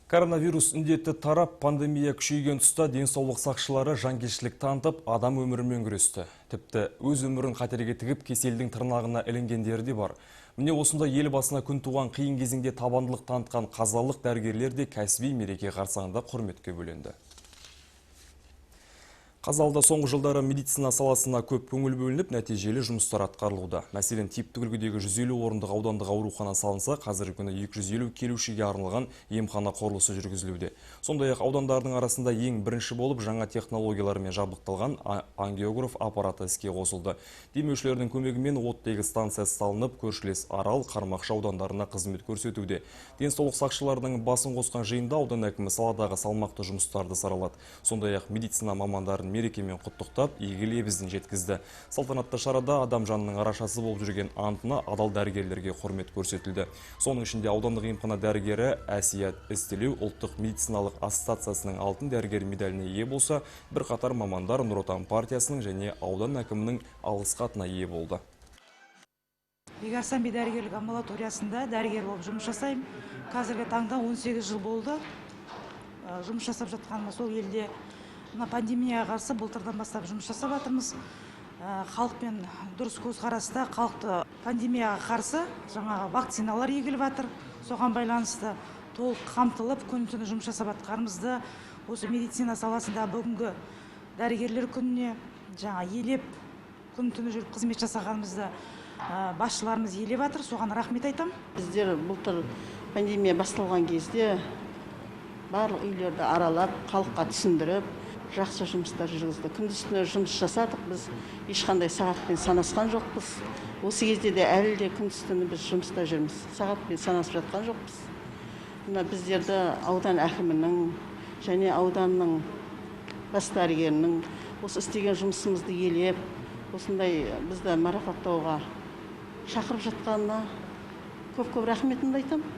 Коронавирус індеті тарап, пандемия күшейген тұста денсаулық сақшылары жанкештілік танытып, адам өмірімен күресті. Тіпті өз өмірін қатерге тігіп, кеселдің тырнағына ілінгендері де бар. Міне, осында ел басына күн туған қиын кезеңде табандылық танытқан қазалық дәрігерлер де кәсіби мереке қарсаңында құрметке бөленді. Қазалыда соңғы жылдары медицина саласына көп көңіл бөлініп, нәтижелі жұмыстар атқарылуда. Мәселен, типтік үлгідегі 150 орындық аудандық аурухана салынса, қазіргі күні 250 келушіге арналған емхана құрылысы жүргізілуде. Сондай-ақ аудандардың арасында ең бірінші болып жаңа технологиялармен жабдықталған ангиограф аппараты іске қосылды. Демеушілердің көмегімен оттегі станциясы салынып, көршілес Арал, Қармақшы аудандарына қызмет көрсетуде. Денсаулық сақшыларының басын қосқан жиында аудан әкімі саладағы салмақты жұмыстарды саралады. Сондай-ақ медицина мамандарын мерекемен құттықтап, игі лебізін жеткізді. Салтанатты шарада адам жанының арашасы болып жүрген антына адал дәрігерлерге құрмет көрсетілді. Соның ішінде аудандық емхана дәрігері Әсият Ізтелеу ұлттық медициналық ассоциациясының алтын дәрігер медаліне ие болса, бірқатар мамандар Нұр Отан партиясының және аудан әкімінің алғыс хатына ие болды. Бекарыстан би дәрігерлік амбулаториясында дәрігер болып жұмыс жасаймын. Қазіргі таңда 18 жыл болды жұмыс жасап жатқаныма. Сол елде мына пандемияға қарсы былтырдан бастап жұмыс жасап жатырмыз. Халықпен дұрыс көзқараста, халықты пандемияға қарсы жаңағы вакциналар егіліп жатыр. Соған байланысты толық қамтылып, күн түні жұмыс жасап жатқанымызды, осы медицина саласында бүгінгі дәрігерлер күніне жаңа елеп, күн түні жүріп қызмет жасағанымызды басшыларымыз елеп жатыр, соған рахмет айтамын. Біздер былтыр пандемия басталған кезде барлық үйлерді аралап, халыққа түсіндіріп, жақсы жұмыстар жүргіздік. Күндіз түні жұмыс жасадық біз, ешқандай сағатпен санасқан жоқпыз. Осы кезде де әлі де күндіз түні біз жұмыста жүрміз, сағатпен санасып жатқан жоқпыз. Мына біздерді аудан әкімінің және ауданның бас дәрігерінің осы істеген жұмысымызды елеп, осындай бізді марапаттауға шақырып жатқанына көп көп рахметімді айтамын.